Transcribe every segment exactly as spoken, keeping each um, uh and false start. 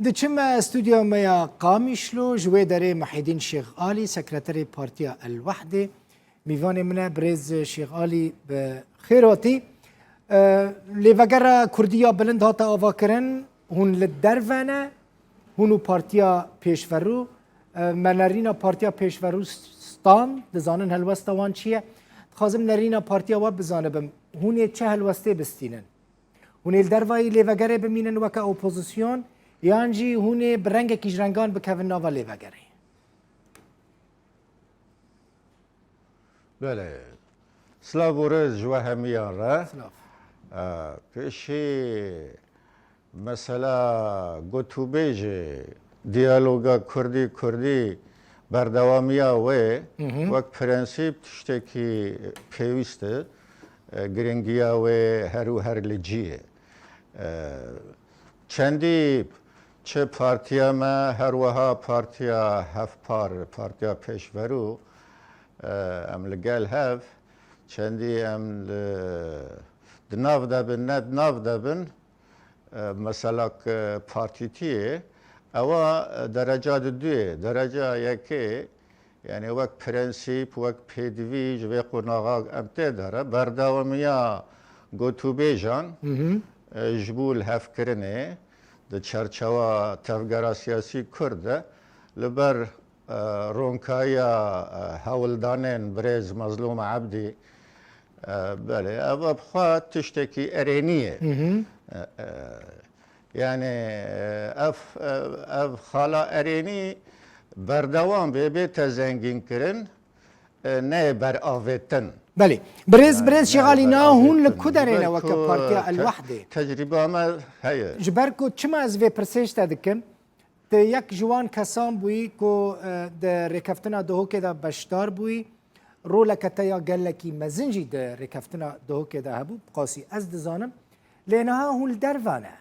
Diçime stûdyoya me ya Qamişlo, ji wê derê Muhîdîn Şêx Alî, sekreterê Partiya El Wehdê, mîvanê min e, birêz Şêx Alî, bi xêr hatî. E, Lêvegera Kurdî ya Bilind hate avakirin, hûn li derve ne, hûn û Partiya Pêşverû, e, me nerîna Partiya Pêşverû stand, dizanin helwesta wan çi ye. Dixwazim nerîna partiya we bizanibim, hûn ê çi helwestê bistînin? Hûn ê li dervayî lêvegerê bimînin weke opozîsyon, yan jî hûn ê bi rengekî ji rengan bikevin nava lêvegerê? Belê. Silav û rêz ji we hemiyan re. Silav. E, pêşî mesela gotûbêjê diyaloga Kurdî-Kurdî berdewamiya wê Hı hı. wek prensîp tiştekî pêwîst e, e, giringiya wê her û her li cî ye. E, çendî çi partiya me, her wiha partiya hevpar, partiya pêşverû, e, em li gel hev, çendî em li, di nav de bin, ne di nav de bin, e, mesela, e, partîtiyê, ewa, e, dereca di duyê, dereca yekê, yani wek prensîp, wek pêdivî ji vê qonaxa em tê de re, berdewamiya gotûbêjan, Hı hı. e, ji bo lihevkirinê di çerçewa tevgera siyasî Kurd de li ber, e, ronkayiya, e, hewldanên birêz Mezlûm Ebdî, e, belê, ev bi xwe tiştekî erênî ye. Hı hı. E, e, yani, e, ev, e, ev xala erênî berdewam bê, bête zengînkirin, e, neyê beravêtin. Belê. Birêz, Yani, birêz Şêx Alî, niha hûn li beravêtin. Ku derê ne weke Partiya El Wehdê? Tecrîba me heye. Ji ber ku çima ez vê pirsêj te dikim, tu yek ji wan kesan bûyî ku, e, di rêkeftina Duhokê de beşdar bûyî, roleke te ya gelekî mezin jî di rêkeftina Duhokê de hebû, bi qasî ez dizanim. Lê niha hûn li derve ne.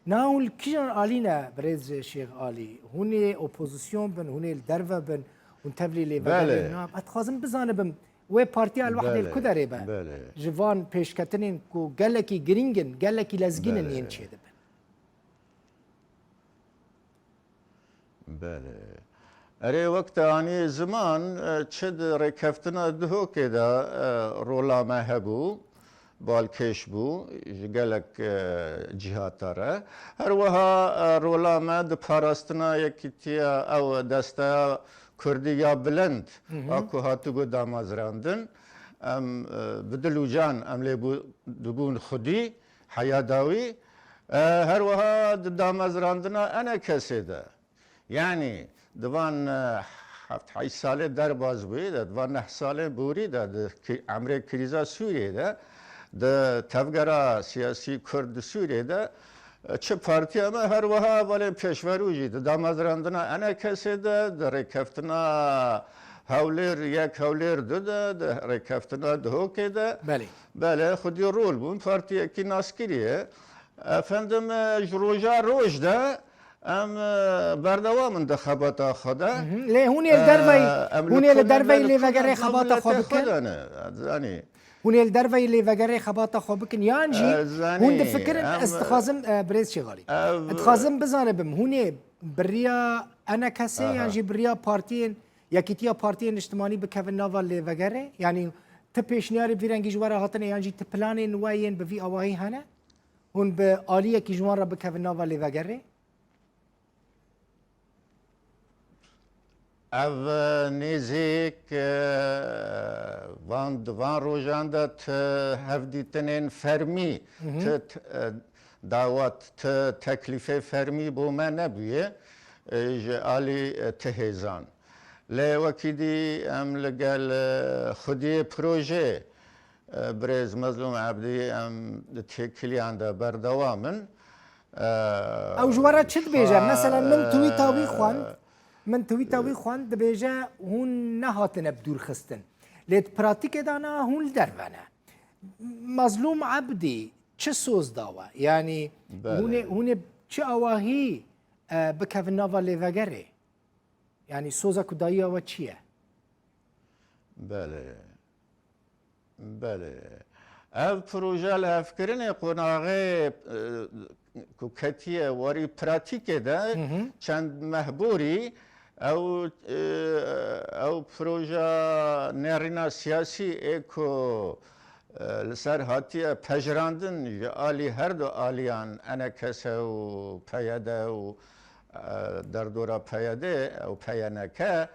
Niha hûn li kîjan alî ne, birêz Şêx Alî? Hûn ê opozîsyon bin, hûn ê li derve bin, hûn tevlî lêvegerê Belê. nab-, ez dixwazim bizanibim, wê Partiya El Wehdê li Belê, ku derê be? belê. Ji van pêşketinên ku gelekî girîng in, gelekî lezgîn in, Belê. yên çêdibin? Belê. Erê, wek te anî ziman, e, çi di rêkeftina Duhokê de, e, rola me hebû, balkêş bû ji gelek, e, cihata re. Her wiha, e, rola me di parastina yekîtiya ew desteya Kurdî ya bilind Hı hı. a ku hatibû damezrandin. Em, e, bi dil û can em lê bû-, dibûn xwedî, heya dawî. E, her wiha di damezrandina E N K S'ê de. Yani, di van, e, heft heşt salê derbas bûyî de, di van neh salên borî de, di kri-, emrê krîza Sûriyê de, di tevgera siyasî Kurd di Sûriyê de, e, çi partiya me her wiha hevalên pêşverû jî di damezrandina E N K S'ê de, di rêkeftina Hewlêr yek, Hewlêr du de, di rêkeftina Duhokê de. Belê. Belê, xwedî rol bûn, partiyekî naskirî ye. Efendim, e, ji roja roj de em, e, berdewam in di xebata xwe de. Hı hı. Lê hûn ê li derveyî, E, em hûn li ê li derveyî lêvegerê xebata xwe bikin? Hûn ê li derveyî lêvegerê xebata xwe bikin? Yan jî E, zanî, hûn difikirin, em, ez dixwazim, e, birêz Şêxalî. Ev Dixwazim bizanibim, hûn ê bi riya E N K S'ê yan Aha. jî bi riya partiyên, yekîtiya partiyên niştimanî bikevin nava lêvegerê? Yanî ti pêşniyarê vî rengî ji we re hatine yan jî ti planên we yên bi vî awahî hene? Hûn bi aliyekî ji wan re bikevin nava lêvegerê? Ev nêzîk, e, van, di van rojan de ti hevdîtinên fermî, Hı hı. ti, ti, e, dawet, ti teklîfê fermî bo me nebûye, e, ji alî, e, ti hêzan. Lê wekî dî em li gel, e, xwediyê projeyê, e, birêz Mezlûm Ebdî, em di têkiliyan de berdewam in. E, Ew ji we re çi dibêje? Fa-, Mesela min twîta wî xwend, min twîta wî xwend, dibêje hûn nehatine bi dûr xistin. Lê di pratîkê de na hûn li derve ne. Mezlûm Ebdî çi soz da we? Yanî Belê. hûn ê, hûn ê çi awahî, e, bikevin nava lêvegerê? Yanî soza ku dayiya we çi ye? Belê. Belê. Ev proje lihevkirinê qonaxê, e, ku ketiye warî pratîkê de çend meh borî ew, e, ew proja nêrîna siyasî ê ku, e, li ser hatiye pejirandin ji alî her du aliyan E N K S û P Y D û, e, derdora P Y D û P Y N K,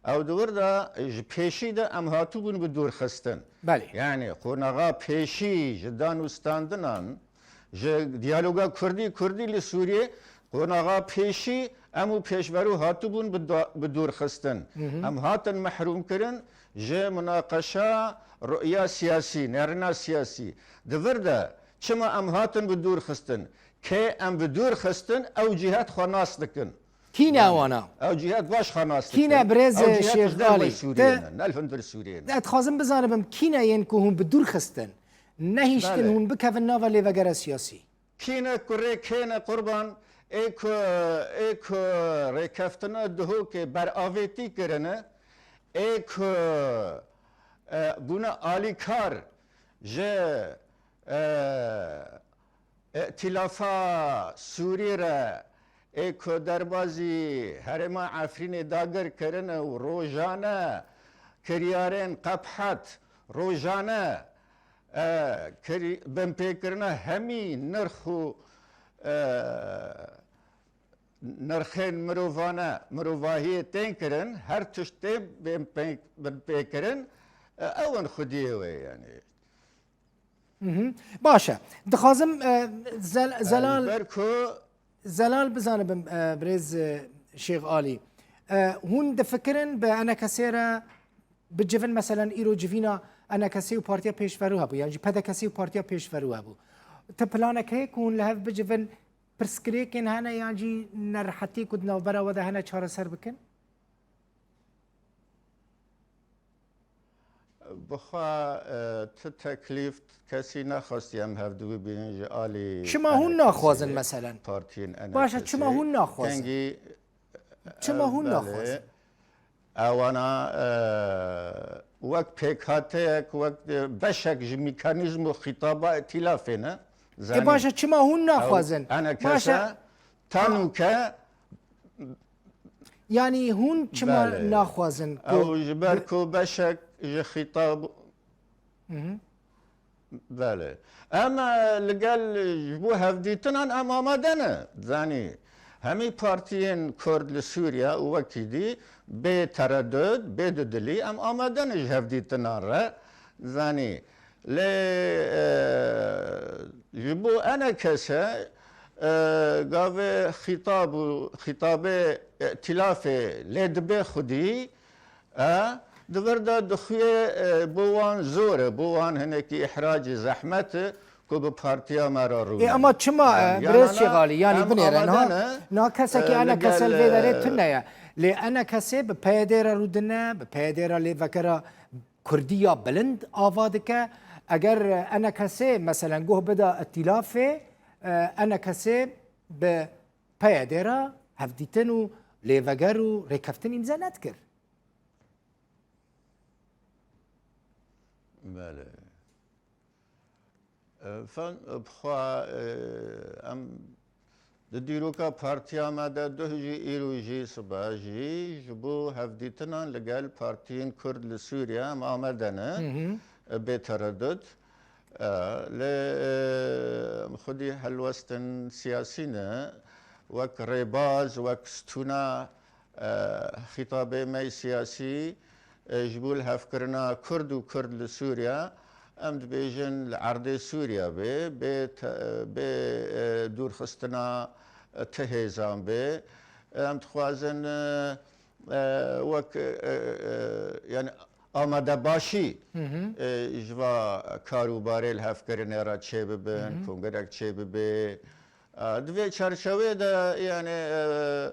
ew di wir de ji pêşî de em hatibûn bi dûrxistin. Belê. Yani qonaxa pêşî ji danûstandinan, ji diyaloga Kurdî, Kurdî li Sûriyê, qonaxa pêşî em û pêşverû hatibûn bi da-, bi dûr xistin. Em hatin mehrûm kirin ji munaqeşa ru'ya siyasî, nerina siyasî. Di vir de çima em hatin bi dûr xistin? Kê em bi dûr xistin, ew cîhet xwe nas dikin. Kî ne wana? Ew cîhet baş xwe nas dikin. Kî ne birêz Şêx Alî? Te ne li hundir Sûriyê ne. Ez dixwazim bizanibim kî ne yên ku hûn bi dûr xistin, nehiştin hûn bikevin nava lêvegera siyasî. Kî ne kurê kê ne qurban, ê ku, ê ku rêkeftina Duhokê beravêtî kirine, ê ku, e, bûne alîkar ji, e, Îtîlafa Sûrî re, ê ku derbazî herêma Efrînê dagir kirine û rojane kiryarên qebhet, rojane, e, kirî-, binpêkirina hemî nirx û, e, nirxên mirovane, mirovahiyê tên kirin, her tişt tê binpê-, binpêkirin, e, ew in xwediyê wê, yani. Mhm. Baş e. Dixwazim, e, Zel-, Zelal, ber ku Zelal bizanibim, e, birêz, e, Şêx Alî. E, hûn difikirin bi E N K S re bicivin, meselen, îro civîna E N K S û Partiya Pêşverû hebû, yan jî P D K S û Partiya Pêşverû hebû. Ti planek heye ku hûn li hev bicivin, pirsgirêkên hene yan jî nerehetiyê ku di navbera we de hene çareser bikin? Bixwe, e, ti teklîf kesî nexwestî em hevdû bibînin ji alî Çima hûn E N K S naxwazin ê, meselen? Partiyên Baş e, çima E N K S ê. Hûn naxwazin? Kengî, Çima e, hûn belê. Naxwazin? Ewana, e, wek pêkhateyek, wek, e, beşek ji mekanîzm û xîtaba îtîlafê ne. Ê, baş e, çima hûn naxwazin? Ew, E N K S, baş e. Tanûke Yanî hûn çima Belê. naxwazin ku Ew ji ber bi- ku beşek ji xîtab Mhm. Belê. Em, e, li gel ji bo hevdîtinan em amade ne. Zanî, hemî partiyên Kurd li Sûriye û wekî dî bê teredud, bê dudilî em amade ne ji hevdîtinan re. Zanî, lê, e, ji bo E N K S, e, gavê xîtab û xîtabê îtîlafê lê dibe xwedî, e, di vir de dixuye, e, bo wan zor e, bo wan hinekî îhracî zehmet e ku bi partiya me re rûne. Ê, ama çima, e, Yanî, birêz yanana Şêxalî, yanî em binêre, amade niha, ne, niha kesekî e, E N K S li vê derê e, tune ye. Lê E N K S bi P Y D re rûdine, bi P Y D re lê vekera Kurdiya bilind ava dike. Eger E N K S, meselen, guh bida îtîlafê, e, E N K S bi P Y D re hevdîtin û lêveger û rêkeftin îmze nedikir. Belê. E, fen, e, bixwe, e, em di dîroka partiya me de duh jî, îro jî, sibe jî ji bo hevdîtinan li gel partiyên Kurd li Sûriye em amade ne, Hı hı. e, bê teredud. E, lê, e, em xwedî helwestin siyasî ne, wek rêbaz, wek stûna, e, xîtabê me yê siyasî, e, ji bo lihevkirina Kurd û Kurd li Sûriye, em dibêjin li erdê Sûriye bê, bê te-, bê, e, dûrxistina, e, ti hêzan bê. Em dixwazin, e, e, wek, e, e, e, yani amadebaşî, Hı hı. e, ji va kar û barê lihevkirinê re çêbibin, Hı hı. kongrek çêbibe. E, di vê çarçewê de, yani, e,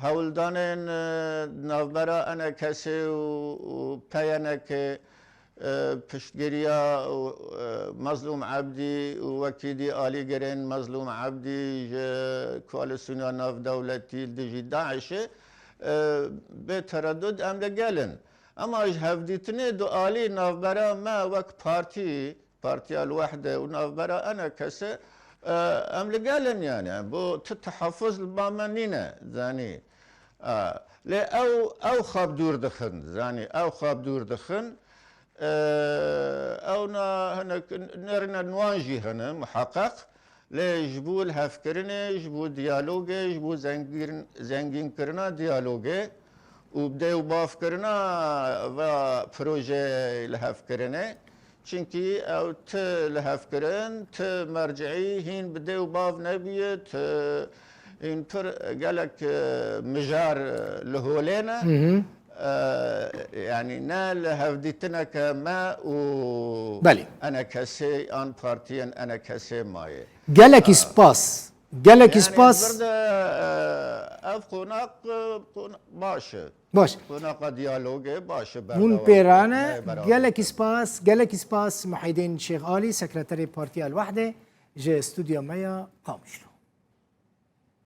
hewldanên, e, navbera E N K S û, û P Y N K, e, piştgiriya, e, Mezlûm Ebdî û wekî dî alîgirên Mezlûm Ebdî ji koalîsyona navdewletî li dijî DAIŞê, e, bê teredud em li gel in. Ema ji hevdîtinê dualî navbera me wek partî, Partiya El-Wehde û navbera E N K S, E, em li gel in yani. Bo ti tehaffuz li ba me nîne, zanî. E, lê ew, ew xwe bi dûr dixin, zanî. Ew xwe bi dûr dixin. E, ew na hinek nerine nuan jî hene, muheqeq. Lê ji bo lihevkirinê, ji bo diyalogê, ji bo zengîn-, zengînkirina diyalogê û bi dê û bavkirina va projeyê lihevkirinê, çimkî ew ti lihevkirin, ti mercî hîn bi dê û bav nebûye, ti hîn pir gelek, e, mijar, e, li holê ne. E, yanî ne li hevdîtineke me û Belê. ENKSê an partiyên ENKSê maye. Gelekî spas. Gelekî Yani spas. Bir de, e, ev qonak, e, qon-, baş e. Baş. Qonaqa diyalogê baş e, Hûn berdewam pêran e. Ne, beraber. Gelekî spas, gelekî spas Muhîdîn Şêx Alî, sekreterê Partiya El Wehdê ji stûdya me ya Qamişlo.